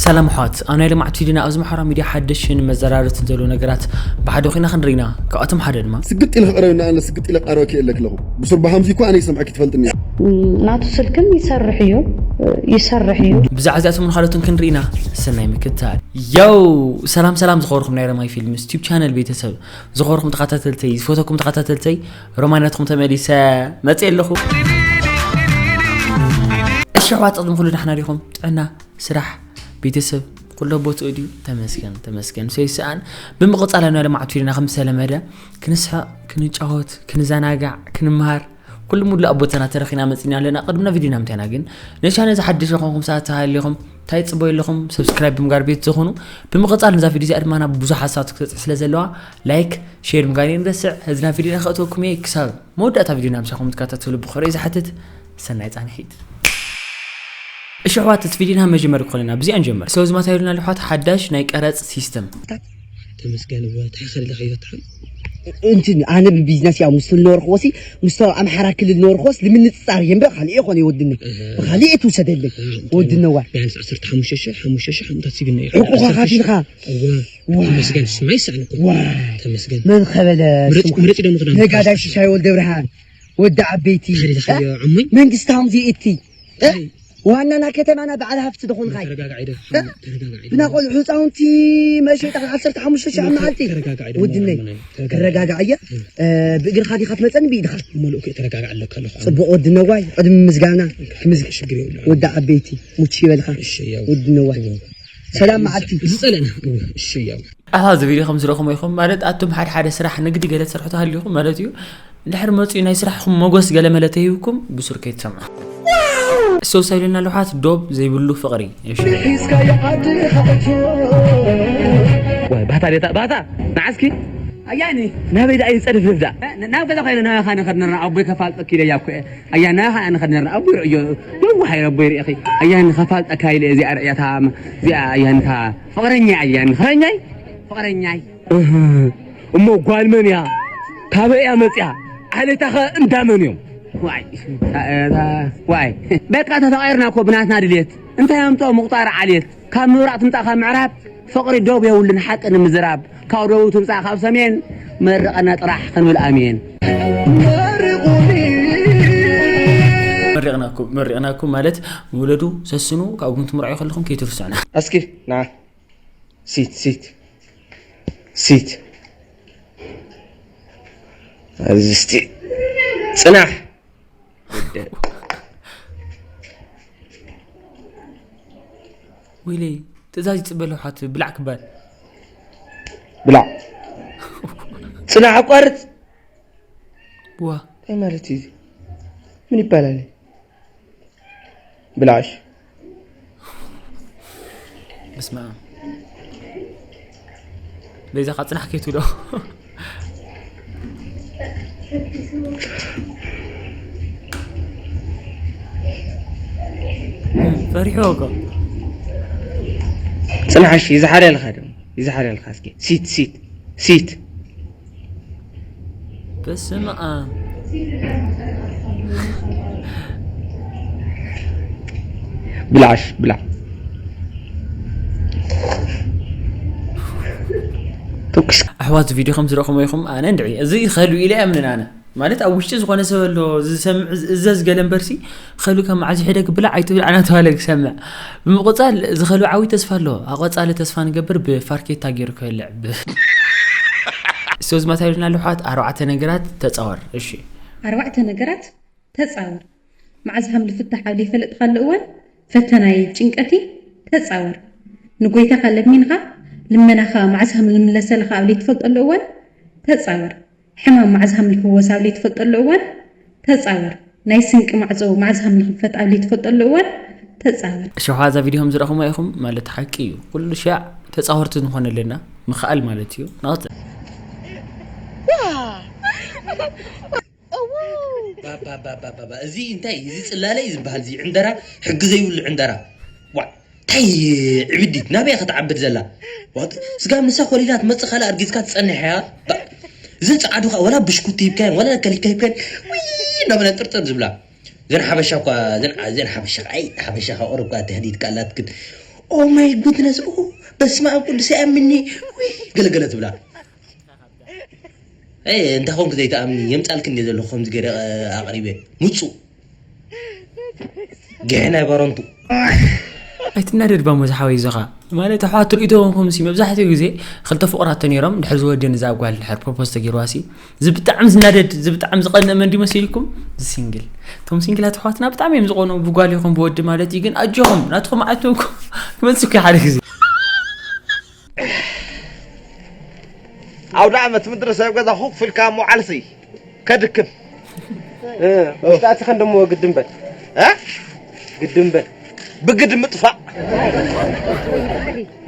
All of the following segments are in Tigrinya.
ሰላም ኣሕዋት፣ ኣብ ናይ ልምዓት ቪድዮና ኣብዚ ማሕበራዊ ሚድያ ሓደሽን መዘራረብትን ዘለዉ ነገራት ብሓደ ኮይና ክንርኢና። ካብኣቶም ሓደ ድማ ስግጥ ኢለ ክቐረብ እና ኣነ ስግጥ ኢለ ክቐረበኪ የለክ ኣለኹ። ብሱር ብሃምዚ እኮ ኣነ ይሰምዐኪ ትፈልጥኒ። ናቱ ስልክም ይሰርሕ እዩ፣ ይሰርሕ እዩ። ብዛዕባ እዚኣቶም ንኻልኦትን ክንርኢና ሰናይ ምክትታል። ዮው! ሰላም ሰላም ዝኸበርኩም ናይ ረማይ ፊልምስ ዩቱብ ቻነል ቤተሰብ፣ ዝኸበርኩም ተኸታተልተይ፣ ዝፈተኩም ተኸታተልተይ፣ ሮማይ ናትኩም ተመሊሰ መፅእ ኣለኹ። እሺ ኣሕዋት፣ ቅድሚ ኩሉ ዳሕና ዲኹም? ጥዕና፣ ስራሕ፣ ቤተሰብ ኩሎ ቦትኡ ድዩ? ተመስገን ተመስገን ሰይሰኣን። ብምቕፃል ኣብ ናይ ልምዓት ቪድዮና ከም ዝተለመደ ክንስሕቕ፣ ክንጫወት፣ ክንዘናጋዕ፣ ክንምሃር ኩሉ ሙሉእ ኣብ ቦታና ተረኺና መፂና ኣለና። ቅድምና ቪድዮና ምንታይና ግን ነሻነ ዝሓድሽ ዝኾንኩም ሰባት ተሃሊኹም እንታይ ትፅበዩ ኣለኹም? ሰብስክራይብ ብምጋር ቤት ዝኾኑ። ብምቕፃል ነዛ ቪድዮ እዚኣ ድማ ናብ ብዙሓት ሰባት ክትበፅሕ ስለ ዘለዋ ላይክ፣ ሼር ምጋር ንረስዕ። ህዝና ቪድዮና ከእትወኩም እየ። ክሳብ መወዳእታ ቪድዮና ምሳኹም ትከታተሉ ብኽብሪ ዝሓትት። ሰናይ ፃንሒት። እሺ ኣሕዋት፣ እቲ ቪድዮና መጀመሪ ክኾነና ብዚኣ ንጀምር። ሰው ዝማታ ይብልና ኣሕዋት ሓዳሽ ናይ ቀረፅ ሲስተም። ተመስገን እወ፣ እንታይ ከለኻ ይፈትሓል? እንትን ኣነ ብቢዝነስ ያው ምስ ልነበርክዎ ሲ ምስቶ ኣምሓራ ክልል ነበርክዎስ ንምንፅፃር እየ እምበር ካልእ ይኾነ ይወድኒ። እህ። ብኻልእ እየ ትውሰደለይ። እህ፣ ወድነዋ። ቢያንስ ዓሰርተ ሓሙሽተ ሺሕ፣ ሓሙሽተ ሺሕ ሓሙታት ሲግነ እዩ። ዕቁኻ ዓሰርተ ሺሕ። ካፊልካ። እወ። ዋ። ተመስገን ስማ ይሰኣን እኮ። ዋ። ተመስገን። መን ኸበለ ምርጭ፣ ስምካ? ምርጭ ደሞ ክዳን ነጋዳይ ክዳን ሽሻይ ወልደ ብርሃን። ወዲ ዓበይቲ። ኸዲ ተኸዮ እ? ዓሞይ? መንግስቲ ሃምዚ እቲ። እ? ኣይ። ዋናና ከተማና በዓል ሃፍቲ ዝኾንካ። ተረጋጋዒ ዶ? እ? ተረጋጋዒ ዶ? ብና ቆልዑ ህፃውንቲ መሸጣ ዓሰርተ ሓሙሽተ ሺሕ መዓልቲ። ተረጋጋዒ ዶ? ወድነይ። ተረጋጋዒ። ተረጋጋዕ እያ። እ። እ፣ ብእግርኻ ዲኻ ትመፀኒ ብኢድኻ? ሙሉእ ከ ተረጋጋዕ ኣለካ ኣለኻ። ፅቡቕ ወድነዋይ፣ ቅድሚ ምዝጋና፣ ክምዝ-፣ ሽግር የብሉን። ወዲ ዓበይቲ፣ ሙች ይበልካ። እሺ፣ ያው። ወድነዋይ። እዎ። ሰላም መዓልቲ። ዝፀለና። እዎ፣ እሺ፣ ያው። ኣታ እዚ ቪድዮ ከም ዝረኹም ኢኹም፣ ማለት ኣቱም ሓደ ሓደ ስራሕ ንግዲ ገለ ትሰርሑ ተሃሊኹም ማለት እዩ። እንድሕር መፂኡ ናይ ስራሕኹም መጎስ ገለ መለ ተሂብኩም ብሱር ከይትሰምዑ። ሰው ሳይለና ልውሓት ዶብ ዘይብሉ ፍቕሪ። እሺ። ሒዝካዮ ዓድኻ እትዮ። ዋይ፣ ባታ ቤታ፣ ባታ፣ ንዓስኪ? ኣያኒ። ናበይ ደኣ ይጸድፍ ልብዳ? እ፣ ናብ ገዛ ኮይነ ናባኻ ንኸድ ነራ ኣቦይ ከፋልጠኪ ኢለያ እኮ እየ። ኣያ ናባኻ ንኸድ ነራ ኣቦይ ርእዮ። የዋህ ኣቦይ ርእኺ። ኣያኒ ከፋልጠካ ኢለ እዚኣ ርእያታ፣ እዚኣ ኣያንታ። ፍቕረኛ ኣያኒ። ፍቕረኛይ? ፍቕረኛይ። እህ፣ እሞ ጓል መን እያ? ካበይ እያ መፅያ? ዓሌታኸ እንዳ መን እዮም? ዋይ፣ እታ፣ እታ፣ ዋይ። በቃ ተፈቓይርና እኮ ብናትና ድሌት። እንታይ ኣምፅኦ ምቑጣር ዓሌት? ካብ ምብራቕ ትምፃእ ካብ ምዕራብ፣ ፍቕሪ ዶብ የብሉን ሓቂ ንምዝራብ። ካብ ደቡብ ትምፃእ ካብ ሰሜን፣ መርቐና ጥራሕ ክንብል ኣሜን። መሪቕናኩም፣ መሪቕናኩም ማለት ውለዱ፣ ሰስኑ፣ ካብኡ ትምርዑ ከለኹም ከይትርስዑና። እስኪ ና። ሲት፣ ሲት፣ ሲት። ኣብዚ እስቲ ጽናሕ። ወይለይ፣ ትእዛዝ ይጽበ ኣለኹ፣ ሓቲ ብላዕ ክባል። ብላዕ። ጽናሕ፣ ኣቋርጽ። ዋ። እንታይ ማለት እዩ እዚ? ምን ይባላል? ብላሽ። በስመ ኣብ። በይዛኻ ጽናሕ ከይትብሎ። ፈሪሕዎ እኮ። ጽናሕ፣ እሺ፣ ይዝሓለልካ ደሞ፣ ይዝሓለልካ እስኪ። ሲት፣ ሲት፣ ሲት። በስመ ኣብ። ብላሽ፣ ብላ። ተኩስ። ኣሕዋት፣ ቪድዮ ከም ዝረኹም ኢኹም፣ ኣነ እንድዒ፣ እዚ ይኸሉ ኢለ ኣምንን ኣነ። ማለት፣ ኣብ ውሽጢ ዝኾነ ሰብ ኣሎ፣ ዝሰምዕ፣ ዝእዘዝ ገለ እምበርሲ፣ ኸሉ ካብ መዓዝ ይሕደግ ብላዕ ኣይትብላዕ እናተባህለ ክሰምዕ። ብምቕጻል፣ ዝኸሉ ዓብዪ ተስፋ ኣሎ። ኣብ ቀጻሊ ተስፋ ንገብር ብፋርኬታ ገይሩ ክበልዕ። ብ-፣ ሶዝማት ኣይብልና ኣለሕዋት፣ ኣርባዕተ ነገራት ተጻወር። እሺ። ኣርባዕተ ነገራት ተጻወር። መዓዝ ሃም ልፍታሕ ኣብ ለይፈለጥካሉ እዋን፣ ፈተናይ ጭንቀቲ ተጻወር። ንጎይታኻ ለሚንኻ፣ ልመናኻ መዓዝ ሃም ልምለሰልኻ ኣብ ለይትፈልጠሉ እዋን፣ ተጻወር። ሕማም መዓዝ ሃም ልፍወስ ኣብ ለይትፈልጠሉ እዋን፣ ተጻወር። ናይ ስንቂ ማዕጾ መዓዝ ሃም ልኽፈት ኣብ ለይትፈልጠሉ እዋን፣ ተጻወር። እሺ፣ እዛ ቪድዮ ከም ዝረኹምዋ ኢኹም፣ ማለት ሓቂ እዩ። ኩሉ ሻዕ ተጻወርቲ ንኾን ኣለና፣ ምኽኣል ማለት እዩ። ናቕጽ-፣ ባባባባባባ፣ እዚ እንታይ? እዚ ጽላለ እዩ ዝበሃል፣ እዚ ዕንደራ፣ ሕጊ ዘይብሉ ዕንደራ። ዋ፣ እንታይ ዕብዲት? ናበይ እያ ክትዓብድ ዘላ? ዋ፣ ስጋብ ንሳ ኮሊላ ትመጽእ ካልእ ኣርጊዝካ ትጸንሕ እያ። ባ-፣ እዘን ጸዓዱ ኸኣ ወላ ብሽኩቲ ሂብካየን፣ ወላ ከሊካ ሂብካየን፣ ውይ እናበላ ጥርጥር ዝብላ። እዘን ሓበሻ እኳ፣ እዘን፣ እዘን ሓበሻ፣ ኣይ፣ ሓበሻ ካብ ቁሩብ እኳ ተህዲድካ ኣላት ግን፣ Oh my goodness, ኡ፣ በስመ ኣብ ቅዱስ ይኣምኒ፣ ውይ፣ ገለገለ ትብላ። እንታይ ኮንክ ዘይትኣምኒ? የምጻልክ እንደ ዘለኹ ከምዚ ገይረ ኣቕሪበ። ምጹ፣ ግሐ ናይ ባረንቱ። ኣይትናደድ ባሞ ዝሓወይ፣ ዝኻ ማለት ኣሕዋት ትርእይቶ ኮንኩም ሲ መብዛሕትኡ ግዜ ክልተ ፍቑራት ተነይሮም ድሕር ዝወደን እዛ ጓል ድሕር ፕሮፖዝ ተገይርዋ ሲ ዝብጣዕም ዝናደድ ዝብጣዕም ዝቐንእ መን ድዩ መሲልኩም? ዝሲንግል። እቶም ሲንግላት ኣሕዋትና ብጣዕሚ እዮም ዝቐኑ፣ ብጓል ይኹን ብወዲ ማለት እዩ። ግን ኣጆኹም ናትኩም ዓትኩም ክመፅኩ ሓደ ግዜ። ኣውደ ዓመት ምድሪ ሰብ ገዛ ኮፍ ኢልካ ምውዓልሲ ከድክም። ውሽጣ እቲ ከንደሞ ግድም በል እ? ግድም በል ብግድ ምጥፋእ።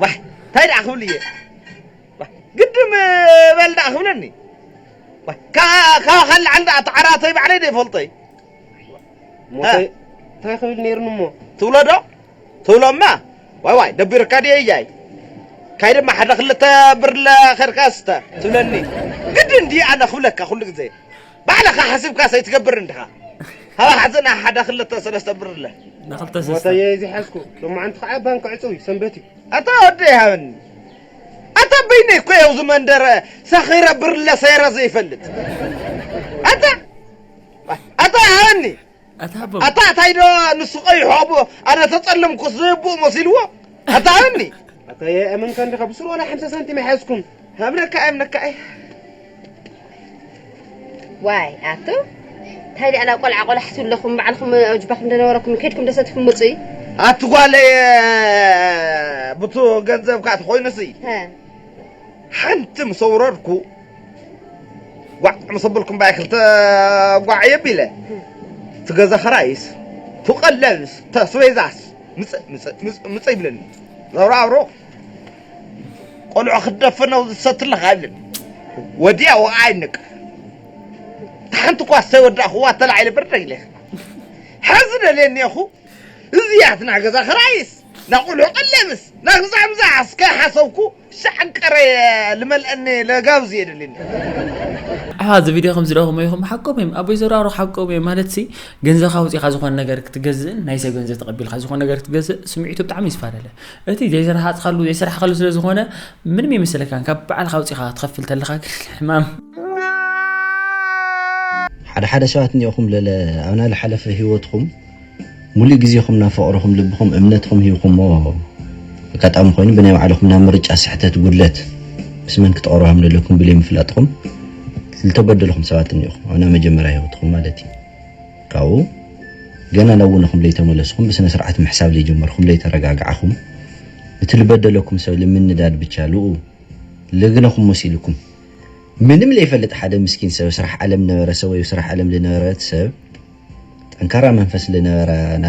ዋይ እንታይ ደኣ ክብል እየ። ዋይ፣ ግድም በል ደኣ ክብለኒ። ዋይ፣ ካ- ካብ ኸላዕል ደኣ ተዓራተይ ባዕለይ ዶ ይፈልጦይ። ሞተይ እንታይ ክብል ነይሩኒ እሞ ትብሎ ዶ? ትብሎማ ዋይ ዋይ ደቢርካ ድየ እያይ። ካይ ድማ ሓደ ክልተ ብርለ ኸድካ ስተ ትብለኒ። ግድን ድዩ ኣነ ክብለካ ኩሉ ግዜ። ባዕልኻ ሓሲብካ ሰይትገብር እንድኻ። ካብ ሓዘና ሓደ ክልተ ሰለስተ ብርለ። ንክልተ ሰስተ ሞተየ እዚ ሓዝኩ ሎማዓንቲ ከዓ ባንክ ዕፅው እዩ ሰንበት እዩ ኣታ ወደ ይሃበኒ። ኣታ በይነይ እኮ የው ዝመንደረ ሰኺረ ብርለ ሰይረ ዘይፈልጥ። ኣታ ኣታ ይሃበኒ። ኣታ ሃቦም ኣታ እንታይ ዶ ንሱ ቀይሑ ኣብኡ ኣነ ተጸለምኩስ ዘይብኡ መሲልዎ። ኣታ ሃበኒ። ኣታ የእመንካ እንዲኻ ብስሩ ዋላ ሓምሳ ሳንቲም ኣይሓዝኩን ሃብነካ እምነካ እየ። ዋይ ኣቱ እንታይ ደኣ ናብ ቆልዓ ቆልዓ ክትብለኹም ባዕልኹም ጅባኹም እንደነበረኩም ከድኩም ደሰትኩም ምፅኡ ኣቲ ጓለየ ብቱ ገንዘብካ ተኾይኑሲ ሀ ሓንቲ ምስ ኣውረድኩ ጓዕ ምስ ኣበልኩም ባይ ክልተ ጓዕ የቢለ ትገዛ ኸራይስ ትቐለብስ ተስቤዛስ ምጽእ ምጽእ ምጽእ ምጽእ ይብለኒ ዘብራብሮ ቆልዑ ክትደፍነው ዝሰትለኻ ይብለኒ ወዲያ ወቕዓ ይንቅ ሓንቲ ኳስ ተወዳእኽዋ ተላዒለ ብርደ ኢለ ሕዚ ደልየኒ ኢኹ እዚያትና ገዛ ኸራይስ ናቑልዑ ቀለምስ ናግዛምዛ እስከ ሓሰብኩ ሻዕንቀረ ልመልአኒ ለጋብዝ የደልኒ ኣሓ እዚ ቪድዮ ከም ዝረኹም ኢኹም ሓቆም እዮም ኣቦይ ዘራሩ ሓቆም እዮም ማለት ሲ ገንዘብካ ውፂኻ ዝኾነ ነገር ክትገዝእን ናይ ሰብ ገንዘብ ተቐቢልካ ዝኾነ ነገር ክትገዝእ ስምዒቱ ብጣዕሚ ይዝፋለለ እቲ ዘይዘርሃፅካሉ ዘይሰራሕካሉ ስለ ዝኾነ ምንም ይመስለካን ካብ በዓልካ ውፂኻ ትኸፍል ተለካ ግን ሕማም ሓደ ሓደ ሰባት እኒኦኹም ለለ ኣብና ዝሓለፈ ህይወትኹም ሙሉእ ግዜኹም ናብ ፍቕርኹም ልብኹም እምነትኹም ሂብኹሞ ኣጋጣሚ ኮይኑ ብናይ ባዕልኹም ናብ ምርጫ ስሕተት ጉድለት ምስ መን ክትቐርቡ ከም ዘለኩም ብለይ ምፍላጥኹም ዝተበደልኹም ሰባት እኒኦኹም ኣብና መጀመርያ ህይወትኹም ማለት እዩ ካብኡ ገና ናብ ውነኹም ለይተመለስኹም ብስነ ስርዓት ምሕሳብ ለይጀመርኩም ለይተረጋጋዕኹም እቲ ልበደለኩም ሰብ ልምንዳድ ብቻ ልኡ ልግነኹም መሲልኩም ምንም ለይፈልጥ ሓደ ምስኪን ሰብ ስራሕ ዓለም ነበረ ሰብ ወይ ስራሕ ዓለም ዝነበረት ሰብ ጠንካራ መንፈስ ዝነበራ ና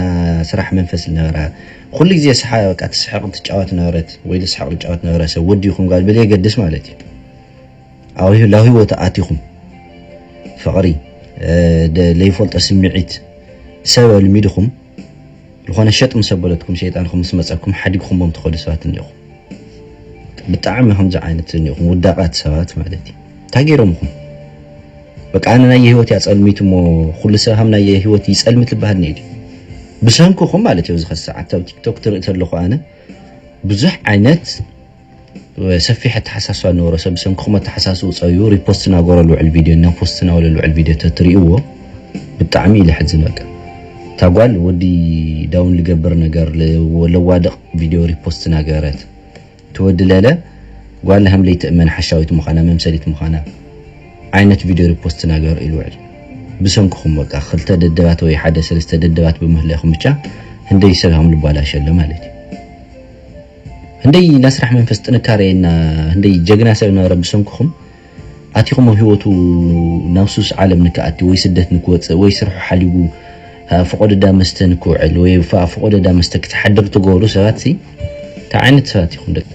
ስራሕ መንፈስ ዝነበራ ኩሉ ግዜ ስሓ በቃ ትስሕቕ ትጫወት ነበረት ወይ ልስሕቕ ልጫወት ነበረ ሰብ ወዲ ይኹን ጓል ብለየገድስ ማለት እዩ ኣብ ላብ ህይወቱ ኣቲኹም ፍቕሪ ለይፈልጦ ስምዒት ሰብ ኣልሚድኹም ዝኾነ ሸጥ ምስ ኣበለትኩም ሸይጣንኹም ምስ መፀኩም ሓዲግኹሞም ትኸዱ ሰባት እኒኹም ብጣዕሚ ከምዚ ዓይነት እኒኹም ውዳቓት ሰባት ማለት እዩ እንታይ ገይሮምኹም በቃ ኣነ ናይ ህይወት እያ ፀልሚት እሞ ኩሉ ሰብ ሃም ናይ ህይወት ይፀልምት ዝበሃል ነይ ብሰንኩኹም ማለት እዩ ዝኸ ሰዓት ኣብ ቲክቶክ ትርኢ ተለኹ ኣነ ብዙሕ ዓይነት ሰፊሕ ኣተሓሳስባ ዝነበሮ ሰብ ብሰንክኹም ኣተሓሳስቡ ፀብዩ ሪፖስት እናገበሮ ልውዕል ቪድዮ እና ፖስት እናበለ ልውዕል ቪድዮ ተትሪእዎ ብጣዕሚ እዩ ለሕዝን በቃ እታ ጓል ወዲ ዳውን ልገብር ነገር ለዋድቕ ቪድዮ ሪፖስት እናገበረት እቲ ወዲ ለለ ጓል ሃም ለይትእመን ሓሻዊት ምዃና መምሰሊት ምዃና ዓይነት ቪድዮ ሪፖስት እናገበረ እዩ ልውዕል ብሰንክኹም በቃ ክልተ ደደባት ወይ ሓደ ሰለስተ ደደባት ብምህላይኹም ብቻ ህንደይ ሰብ ሃም ልባላሸለ ማለት እዩ ህንደይ ናይ ስራሕ መንፈስ ጥንካሬ እና ህንደይ ጀግና ሰብ ነበረ ብሰንክኹም ኣቲኹም ኣብ ህይወቱ ናብ ሱስ ዓለም ንክኣቲ ወይ ስደት ንክወፅእ ወይ ስርሑ ሓሊቡ ፍቆደዳ መስተ ንክውዕል ወይ ፍቆደዳ መስተ ክትሓድር ትገብሩ ሰባት ሲ እንታይ ዓይነት ሰባት ኢኹም ደቂ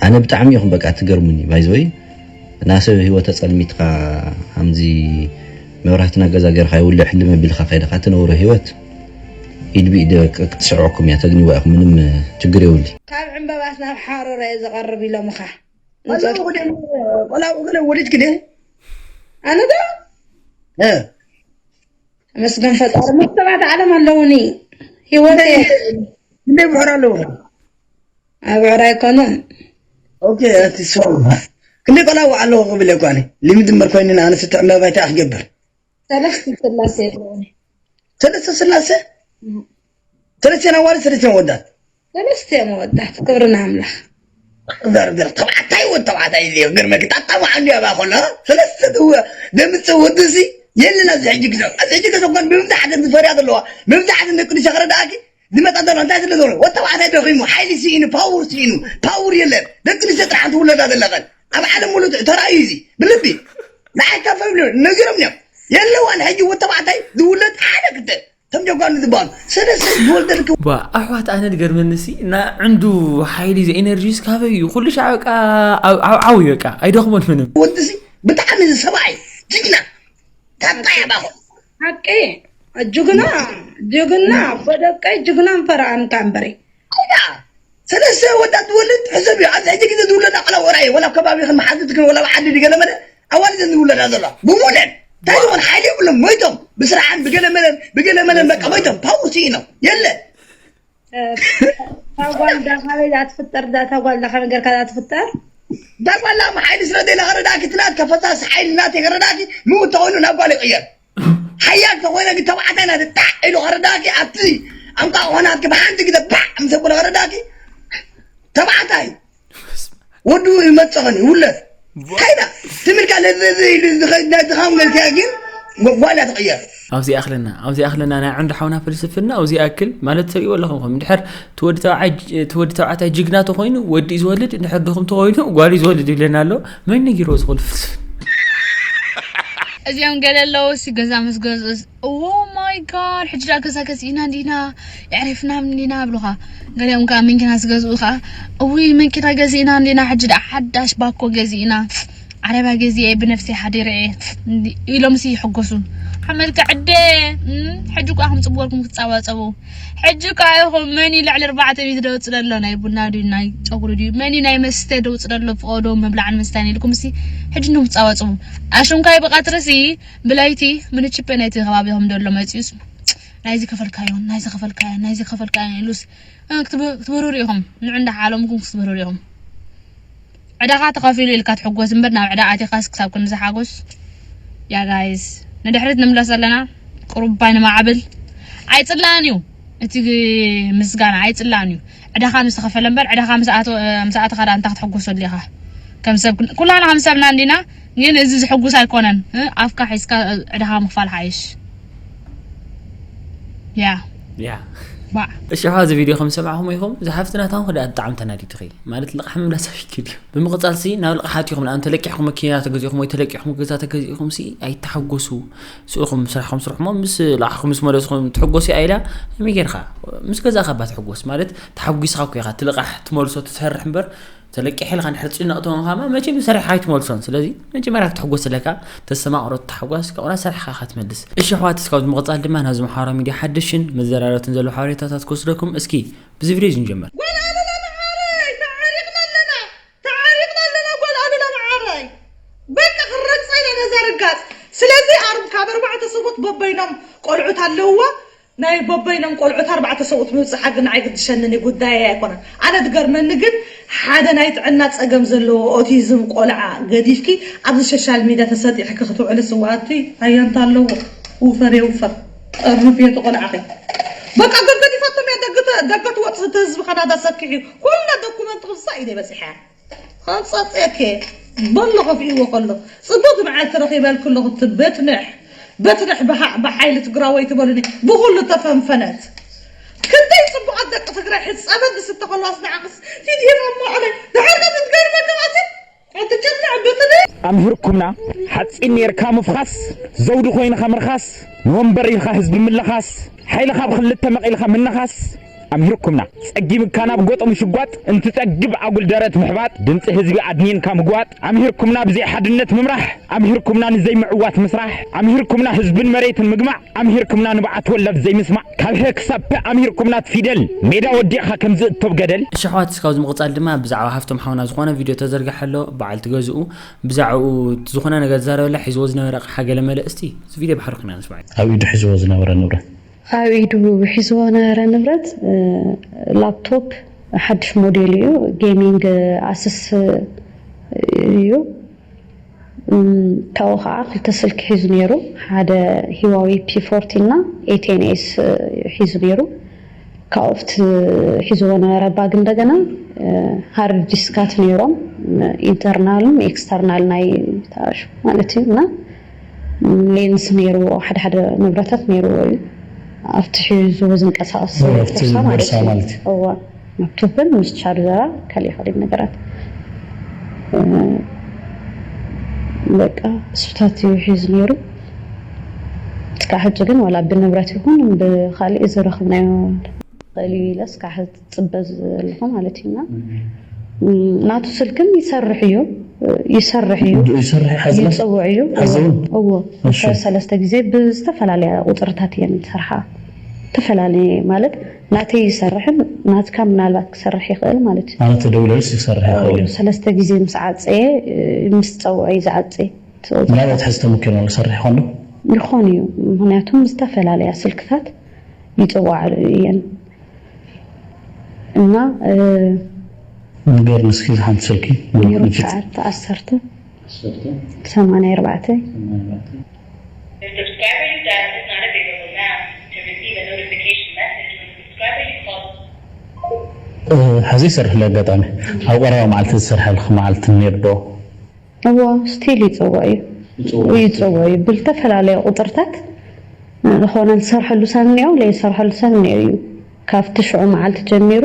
ኣነ ብጣዕሚ ኢኹም በቃ ትገርሙኒ ባይዘወይ ናሰብ ህይወት ኣጸልሚትካ ከምዚ መብራህትና ገዛ ገርካ ይውልዕ ሕልም ኣቢልካ ከይድካ ትነብሮ ህይወት ኢድ ብኢድ ክትስዕረኩም እያ ተግንዋ ኢኹም ምንም ችግር የብሉ ካብ ዕምበባስ ናብ ሓሮራ እዩ ዝቐርብ ኢሎምኻ ቆላው ገለ ወሊድ ግደ ኣነ ዶ መስገን ፈጣሪ መክተባት ዓለም ኣለውኒ ህይወት ክንደይ ብሕር ኣለዎ? ኣብ ዕራ ኣይኮነን። ኦኬ፣ እቲ ሰው ክንደይ ቆልዓ ኣለዎ ክብል እኮ ኣነ። ሊሚት እምበር ኮይኑ ኣነ ስተ ዕምባባ እንታይ ክገብር? ሰለስተ ስላሴ ኣለዎ። ሰለስተ ስላሴ? ሰለስተ ኣዋልድ፣ ሰለስተ ኣወዳት? ሰለስተ ኣወዳት። ክብሪ ንኣምላኽ። ዘርዘር ተባዕታይ ወድ ተባዕታይ እዩ። ግርመ ክጣጣሙ ዓንዲ ኣባ ኮሎ ሰለስተ ደምፀ ወድሲ የለን። ኣብዚ ሕጂ ግዜ፣ ኣብዚ ሕጂ ግዜ እኳ ብብዝሓት ዝፈርያ ዘለዋ፣ ብብዝሓት ደቂ ኣንስትዮ ክረዳእኪ ዝመጣ ዘሎ እንታይ ስለ ዘሎ፣ ወድ ተባዕታይ ደኺሙ፣ ሓይሊ ስኢኑ፣ ፓወር ስኢኑ፣ ፓወር የለን። ደቂ ኣንስትዮ ጥራሕ ትውለዳ ዘለኸን ኣብ ዓለም ሙሉእ ተራእዩ እዚ ብልቢ ንዓይ ካብ ፈብሉ ነጊሮም እዮም። የለዋን ሕጂ ወድ ተባዕታይ ዝውለድ ሓደ ክልተ ከም ጀጓኑ ዝበሃሉ ሰለስተ ዝወልደልክ ባ ኣሕዋት ኣነ ድገርመንሲ እና ዕንዱ ሓይሊ ዘ ኤነርጂስ ካበይ እዩ ኩሉ ሻዕ በቃ ዓው ዓው እዩ በቃ ኣይደኽሞን ምንም። ወድሲ ብጣዕሚ ሰብኣይ ጅግና ታባይ ኣባኹ ሓቂ ጅግና ጅግና ኣቦ ደቀይ ጅግና እንፈርኣንካ እምበሪ ኣይዳ ሰለስተ ወዳት ዝወልድ ሕሰብ እዩ። ኣብዚ ሕጂ ግዜ ዝውለዳ ቆላ ወራይ ወላ ኣብ ከባቢኽን መሓዙትክን ወላ ኣብ ዓዲ ድገለመለ ኣዋልደን ዝውለዳ ዘሎ ብሙለን እንታይ ዝኾን ሓይሊ የብሎም ሞይቶም ብስራሕን ብገለመለን ብገለመለን በቃ ሞይቶም ፓወር ስኢኖም የለ ታጓል ዳኻበይ ዳትፍጠር ዳታጓል ዳኻ ነገር ካዳትፍጠር ዳጓላ ሓይሊ ስለ ዘይለ ከረዳእኪ ትናት ከፈሳስ ሓይሊ ናት ከረዳእኪ ምውት ተኾይኑ ናብ ጓል ይቕየር ሓያል ተኾይነ ግን ተባዕታይ ናት ጣዕ ኢሉ ከረዳእኪ ኣብቲ ኣምጣ ኾናትኪ ብሓንቲ ግዜ ባዕ ምስ ኣበለ ከረዳእኪ ተባዕታይ ወዱ ይመፀኸን ይውለድ ካይዳ ትምልካ ነዚ ኢሉ ዝኸድና ድኻም ገልክያ ግን ጓል እያ ትቕየር ኣብዚ ኣኽለና ኣብዚ ኣኽለና ናይ ዓንዲ ሓውና ፍልስፍና ኣብዚ ኣክል ማለት ትሪእዎ ኣለኹም ከም ድሕር እቲ ወዲ ተባዕታይ ጅግና ተኾይኑ ወዲ እዩ ዝወልድ እንድሕር ድኹም ተኾይኑ ጓል እዩ ዝወልድ ይብለና ኣሎ መን ነጊርዎ ዝኾነ ፍልስፍና እዚኦም ገለ ኣለዉ ሲ ገዛ ምስ ገዝኡስ ኦ ማይ ጋድ ሕጂ ዳ ገዛ ገዚእና እንዲና የዕሪፍና እንዲና ብሉኻ ገሊኦም ከዓ መንኪና ዝገዝኡ ከዓ እውይ መንኪና ገዚእና እንዲና ሕጂ ዳ ሓዳሽ ባኮ ገዚእና ዓረባ ገዚኤ ብነፍሰይ ሓዲረ እየ ኢሎም ሲ ይሕጎሱ ሓመልካ ዕደ ሕጂ እኳ ከም ፅቡቅ ክትፃባፀቡ ሕጂ እኳ ኢኹም መን እዩ ልዕሊ ኣርባዕተ ሚእቲ ደውፅእ ዘሎ ናይ ቡና ድዩ ናይ ፀጉሪ ድዩ መን እዩ ናይ መስተ ደውፅእ ዘሎ ፍቀዶ መብላዕን መስታን ኢልኩም ሲ ሕጂ እንዲኹም ትፃባፅቡ ኣሽንኳይ ብቀትሪ ሲ ብለይቲ ምንችፔ ናይቲ ከባቢኹም ደሎ መፂኡስ ናይዚ ከፈልካዮን ናይዚ ከፈልካዮን ናይዚ ከፈልካዮን ኢሉስ ክትብርሩ ኢኹም ንዑ እንዳሓለምኩም ክትብርሩ ኢኹም ዕዳኻ ተኸፊሉ ኢልካ ትሕጎስ እምበር ናብ ዕዳ ኣቲኻስ ክሳብ ክንዚ ሓጎስ ያ ጋይስ ንድሕሪት ንምለስ ኣለና ቁሩባይ ንማዕብል ኣይፅላእን እዩ እቲ ምስጋና ኣይፅላእን እዩ ዕዳኻ ምስ ተኸፈለ እምበር ዕዳኻ ምስ ኣተኻ ዳ እንታይ ክትሕጎሰሉ ኢኻ ከም ሰብ ኩላና ከም ሰብና እንዲና ግን እዚ ዝሕጉስ ኣይኮነን ኣፍካ ሒዝካ ዕዳኻ ምኽፋል ሓይሽ ያ ያ ባዕ እሺ ዋ እዚ ቪድዮ ከም ሰማዕኹም ኢኹም ዝሓፍትና ታውን ክዳ ብጣዕሚ ተናዲድኺ ማለት ልቕሓ ምምላስ ኣፊኪ ድዩ ብምቕጻል ሲ ናብ ልቕሓት ኢኹም ንኣን ተለቂሕኩም መኪና ተገዚእኹም ወይ ተለቂሕኩም ገዛ ተገዚእኹም ሲ ኣይተሓጎሱ ስእኹም ስራሕኩም ስርሕሞ ምስ ልቕሓኩም ምስ መለስኹም ትሕጎስ እያ ኢላ ከመይ ጌርካ ምስ ገዛእካ ባ ትሕጎስ ማለት ተሓጒስኻ እኮ ኢኻ ትልቓሕ ትመልሶ ትሰርሕ እምበር ተለቂሕ ኢልካ እንድሕር ጭነቕ ተኾንካ ማ መቸም ሰሪሕኻ ኣይትመልሶን። ስለዚ መጀመርያ ክትሕጎስ ኣለካ፣ ተስተማቕሮ፣ ትታሓጓስ፣ ካብኡ ናብ ስራሕኻ ኢኻ ትመልስ። እሺ ኣሕዋት፣ እስካብ ብምቕጻል ድማ ናብዚ ማሕበራዊ ሚድያ ሓድሽን መዘራረብትን ዘለዉ ሓበሬታታት ክወስደኩም። እስኪ ብዚ ቪድዮ እዚ ንጀምር። ጓል ኣሉላ መዓረይ ተዓሪቕና ኣለና ተዓሪቕና ኣለና ጓል ኣሉላ መዓረይ በቃ ክረግጻ ኢና ነዛ ርጋጽ ስለዚ ኣርብ ካብ ኣርባዕተ ሰብኡት በበይኖም ቆልዑት ኣለውዋ ናይ በበይኖም ቆልዑት ኣርባዕተ ሰብኡት ምብጽሓ ግን ኣይግድሸንን እዩ ጉዳየይ ኣይኮነን ኣነ ዝገርመኒ ግን ሓደ ናይ ጥዕና ጸገም ዘለዎ ኦቲዝም ቆልዓ ገዲፍኪ ኣብዚ ሸሻል ሚድያ ተሰጢሕኪ ክትውዕሊ ስውኣቲ ኣየንታ ኣለዎ ውፈር የውፈር ጠርንፍ የቲ ቆልዓኺ በቃ ገገዲፋቶም እያ ደገ ትወፅእ እቲ ህዝቢ ካናዳ ሰኪሕ እዩ ኩላ ዶኩመንት ክሳ ኢደ በፂሐ ከፀፀኬ በሎ ከፍእዎ ከሎ ፅቡቅ መዓልቲ ረኺበልኪ ኣለኹ እቲ በትንሕ በትንሕ ብሓ- ብሓይሊ ትግራወይቲ በሉኒ ብኩሉ ተፈንፈነት ክንደይ ፅቡቃት ደቂ ትግራይ ሕፃበት ዝስተ ከለዋስ ንዓኽስ ቲዲና ማዕረ ድሕር ከ ትትገርመ ከማሲ ኣትጨናዕ በትንሕ ኣምሂርኩምና ሓፂን ነይርካ ምፍኻስ ዘውዲ ኮይንኻ ምርኻስ ንወንበር ኢልካ ህዝቢ ምልኻስ ሓይልኻ ብክልተ መቒልካ ምንኻስ ኣምሂርኩምና ጸጊብካ ናብ ጎጦ ምሽጓጥ እንትጸግብ ኣጉል ደረት ምሕባጥ ድምጺ ህዝቢ ኣድኒንካ ምግዋጥ ኣምሂርኩምና ብዘይ ሓድነት ምምራሕ ኣምሂርኩምና ንዘይ ምዕዋት ምስራሕ ኣምሂርኩምና ህዝብን መሬትን ምግማዕ ኣምሂርኩምና ንብዓት ወላድ ዘይምስማዕ ካብ ሀ ክሳብ ፐ ኣምሂርኩምና ፊደል ሜዳ ወዲቕካ ከም ዝእቶብ ገደል። እሺ ኣሕዋት እስካብ ዝምቕጻል ድማ ብዛዕባ ሃፍቶም ሓውና ዝኾነ ቪድዮ ተዘርግሐ ኣሎ በዓል ትገዝኡ ብዛዕኡ ዝኾነ ነገር ዝዛረበላ ሒዝዎ ዝነበረ ኣቕሓ ገለ መለ እስቲ እዚ ቪድዮ ባሕሪ ኩና ንስማዕ። ኣብ ኢዱ ሒዝዎ ዝነበረ ንብረት ኣብ ኢዱ ሒዝዎ ነበረ ንብረት ላፕቶፕ ሓድሽ ሞዴል እዩ። ጌሚንግ ኣስስ እዩ። ካብኡ ከዓ ክልተ ስልኪ ሒዙ ነይሩ። ሓደ ሂዋዊ ፒ ፎርቲ እና ኤቴንኤስ ሒዙ ነይሩ። ካብኡ ኣብቲ ሒዝዎ ነበረ ባግ እንደገና ሃርድ ዲስካት ነይሮም፣ ኢንተርናልን ኤክስተርናል ናይ ተኣሽ ማለት እዩ። እና ሌንስ ነይርዎ፣ ሓደ ሓደ ንብረታት ነይርዎ እዩ። ኣብቲ ሒዝዎ ዝንቀሳቐስ ቦርሳ ማለት እዩ። ላፕቶፕን ምስ ቻርጀራ ካልእ ካልእ ነገራት በቃ እሱታት እዩ ሒዙ ነይሩ። እስካብ ሕጂ ግን ዋላ ብንብረት ይኹን ብካሊእ ዝረኽብናዮ ኽእል እዩ ኢለ እስካብ ሕጂ ዝፅበ ዘለኹ ማለት እዩ። እና ናቱ ስልክን ይሰርሕ እዩ፣ ይሰርሕ እዩ፣ ይሰርሕ ይፅውዕ እዩ። እዎ፣ ሰለስተ ግዜ ብዝተፈላለየ ቁፅርታት እየን ዝሰርሓ። ዝተፈላለየ ማለት ናተይ ይሰርሕን ናትካ ምናልባት ክሰርሕ ይኽእል ማለት እዩ። ማለት ተደውለልስ ይሰርሕ ይኽእል እዩ። ሰለስተ ግዜ ምስ ዓፀየ፣ ምስ ፀውዐ እዩ ዝዓፀ። ምናልባት ሕዚ ተመኪሩ ክሰርሕ ይኾን ዶ? ይኾን እዩ። ምኽንያቱም ዝተፈላለያ ስልክታት ይፅዋዕ እየን እና ንገርኒ እስኪ ሓንቲ ስልኪ። ዜሮ ትሽዓተ ዓሰርተ ሰማንያ ኣርባዕተ ሕዚ ይሰርሕ ኣጋጣሚ ኣብ ቀረባ መዓልቲ ዝሰርሐልክ መዓልቲ ነይሩ ዶ? እዎ ስቲል ይፅውዕ እዩ። ይፅውዕ እዩ ብልተፈላለየ ቁፅርታት ዝኾነ ዝሰርሐሉ ሰብ እኒኦ ዘይሰርሐሉ ሰብ እኒኦ እዩ። ካብቲ ሽዑ መዓልቲ ጀሚሩ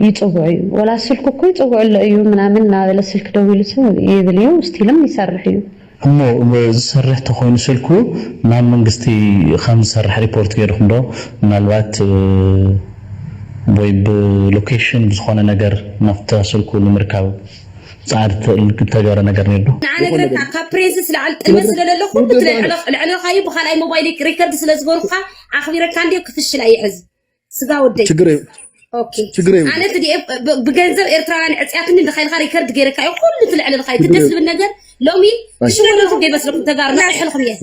ይፅውዕ እዩ። ወላ ስልኩ እኮ ይፅውዕ ኣሎ እዩ ምናምን እናበለ ስልክ ደዊሉ ሰብ ይብል እዩ። ስቲልም ይሰርሕ እዩ። እሞ ዝሰርሕ ተኾይኑ ስልኩ ናብ መንግስቲ ከም ዝሰርሕ ሪፖርት ገይርኩም ዶ? ምናልባት ወይ ብሎኬሽን ብዝኾነ ነገር ናብታ ስልኩ ንምርካብ ፃዕሪ ተገበረ ነገር ነይሩ ዶ? ንዓነ ግረካ ካብ ፕሬንስስ ለዓል ጥልመት ስለለለ ኩሉ ትለልዕለኻዩ ብካልኣይ ሞባይል ሪከርድ ስለዝገሩካ ኣኽቢረካ እንዲዮ ክፍሽል ኣይሕዝ ስጋ ወደይ ችግር ችግር ኣነ ትዲኤ ብገንዘብ ኤርትራውያን ዕፅያትኒ እንድካ ኢልካ ሪከርድ ገይረካ እዩ ኩሉ ትልዕልልካ እዩ ትደስ ዝብል ነገር ሎሚ ትሽወለልኩም ከይመስለኩም ተጋሩና ይሕልኩም እየ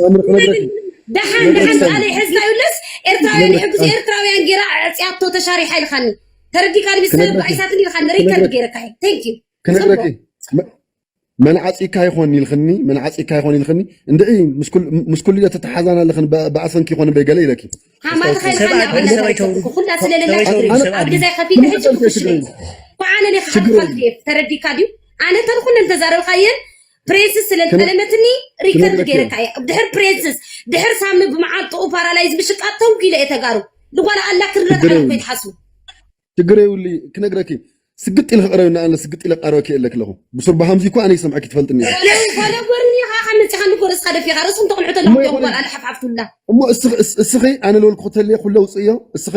ደሓን ደሓን ቃለ ሕዝና ይብለስ ኤርትራውያን ይሕግዙ ኤርትራውያን ጌራ ዕፅያቶ ተሻሪሓ ኢልካኒ ተረዲካ ንሚስተር ብዓይሳትኒ ኢልካ ሪከርድ ገይረካ እዩ ቴንክ ዩ ክነግረኪ መን ዓፂካ ይኾን ኢልኽኒ መን ዓፂካ ይኾን ኢልኽኒ እንድዒ ምስ ኩሉ ኢለ ተተሓዛን ኣለኽን ብኣሰንኪ ይኾን እምበይ ገለ ኢለኪ ሃማት ኸይልካ እናዕበለ ኩላ ስለለላ ኣብ ገዛይ ከፊለ ሕጂ ክፍሽለ ኳዓነ ኔ ክሓልፋ ክድየፍ ተረዲካ ድዩ ኣነ ተን ኩለን ተዛረብካየን ፕሬንስስ ስለ ዝጠለመትኒ ሪከርድ ገይረካ እየ ድሕር ፕሬንስስ ድሕር ሳሚ ብመዓልጥኡ ፓራላይዝ ምሽቃጥ ተንኪለ እየ ተጋሩ ልጓል ኣላ ክርረት ዓለም ከይትሓስቡ ችግር የብሉ ክነግረኪ ስግጥ ኢልክ ቅረብና ኣነ ስግጥ ኢለ ቀረበኪ የለክ ኣለኹ ብሱር ብሃምዚ እኮ ኣነ ይሰምዐኪ ትፈልጥኒ ፈለጎርኒ ከዓ ካብ መፅኻ ንጎ ርእስካ ደፊኻ ርእስኩም ተቕንዑ ተለኹ እዮም ጓል ኣለ ሓፍሓፍቱላ እሞ እስኺ ኣነ ልበልኩ ክተልየ ኩለ ውፅእዮ እስኺ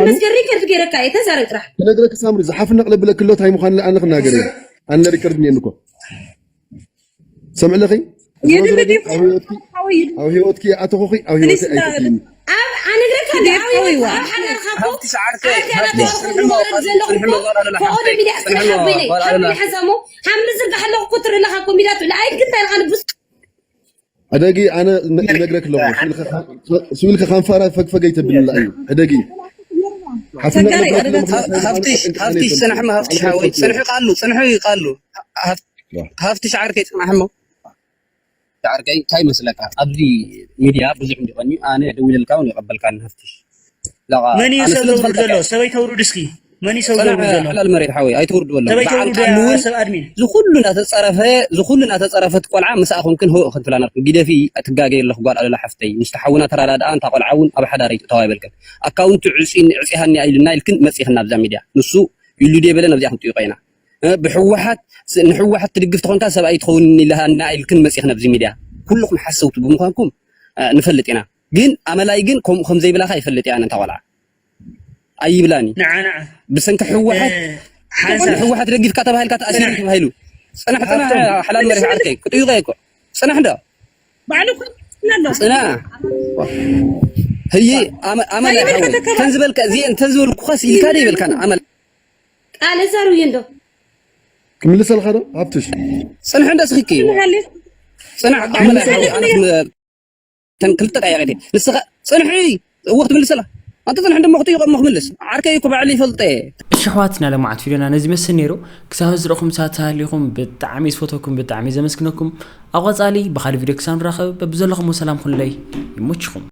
መስገሪ ከርድ ገይረካ እየ ተዛረብ ጥራሕ ክነግረኪ ሳምሪ ዝሓፍነቕ ለብለክሎ ታይ ምዃን ኣነ ክናገር እየ ኣነ ሪከርድ እኒአኒ እኮ ሰምዕለኺ ኣብ ህይወትኪ ኣተኹኺ ኣብ ህይወት ኣይፈትኒ ኣብ ኣነግረካ ኣብ ህይወት ኣብ ሓዳርካ እኮ ኣብቲ ኣባትካ ዘለኹም ዘለኹም እኮ ፈቐዶ ሚድያ ስራሕ ኣበይነይ ካብ ምንሓዛሞ ካብ ምዝርጋሕ ኣለኹ እኮ ትርኢ ኣለኻ እኮ ሚድያ ትብለ ኣይግንታ ኢልካ ንብስ ሕደጊ ኣነ ይነግረክ ኣለኹ ስቢልከ ካንፋራ ፈግፈገ ይተብልላ እዩ ሕደጊ ሃፍትሽ ጽንሕማ ሃፍትሽ ሓወይ ጽንሑ ቃሉ ጽንሑ ይቃሉ ሃፍትሽ ዓርከይ ጽናሕሞ ዓርከይ እንታይ መስለካ ኣብዚ ሚድያ ብዙሕ እንዲቆኒ ኣነ ደዊለልካ እውን ይቀበልካ ሃፍትሽ መን እዩ ሰብ ዘውርድ ዘሎ ሰበይ ተውርድ እስኪ መን እዩ ሰብ ዘውርድ ዘሎ ሓላል መሬት ሓወይ ኣይተውርድ በሎ ሰበይ ተውርድ ሰብ ኣድሚን ዝኩሉ እናተፀረፈ ዝኩሉ እናተፀረፈት ቆልዓ ምሳኣ ኮንክን ህእ ክንትብላ ነርኩም ጊደፊ ትጋገ ኣለኹ ጓል ኣለላ ሓፍተይ ምስቲ ሓውና ተራዳድኣ እንታ ቆልዓ እውን ኣብ ሓዳር ኣይትእተዋ ይበልክን ኣካውንቱ ዕፂን ዕፂሃኒ ኢሉና ኢልክን መፂኽና ኣብዛ ሚድያ ንሱ ኢሉ ድየ በለ ነብዚኣ ክንጥይቆ ኢና ብሕወሓት ንሕወሓት ትድግፍ ተኾንካ ሰብኣይ ትኸውን ኢልሃና ኢልክን መፂኽን ኣብዚ ሚድያ ኩልኹም ሓሰውቲ ብምዃንኩም ንፈልጥ ኢና ግን ኣመላይ ግን ከምኡ ከም ዘይብላኻ ይፈልጥ እያ ነንታ ቆልዓ ኣይብላን እዩ ንዓ ንዓ ብሰንኪ ሕወሓት ሓንሳ ሕወሓት ረጊፍካ ተባሂልካ ተኣሲሩ ተባሂሉ ፅናሕ ፅናሕ ሓላል መሪሕ ዓርከይ ክጥይቆ እኮ ፅናሕ እንዶ ባዕሉ እኮ ኣሎ ፅናሕ ህይ ኣመ- ኣመላይ ሓወይ ተን ዝበልካ እዚአን ተን ዝበልኩኻስ ኢልካ ዶ ይበልካና ኣመላይ ቃለ ዘርዊ እንዶ ክምልሰልካ ዶ ሃብትሽ ፅንሕ እንዶ ስኺኪ እዩ ፅናሕ ኣመላይ ሓወይ ኣነ ክም- ተን ክልተ ቃያ ቀይደ ንስኻ ጽንሒ። እወ ክትምልስ ኣላ። ኣንተ ጽንሒ፣ እንደሞ ክትይቆም ክምልስ። ዓርከይ እኮ ባዕሉ ይፈልጠ። እሺ ኣሕዋትና፣ ለማዓት ቪድዮና ነዚ መስል ነይሩ። ክሳብ ዝረኹም ሳት ሃሊኹም ብጣዕሚ ዝፈተኩም፣ ብጣዕሚ ዘመስግነኩም። ኣብ ቐጻሊ ብኻልእ ቪድዮ ክሳብ ንራኸብ በብዘለኹም ሰላም ኩለይ ይመችኹም።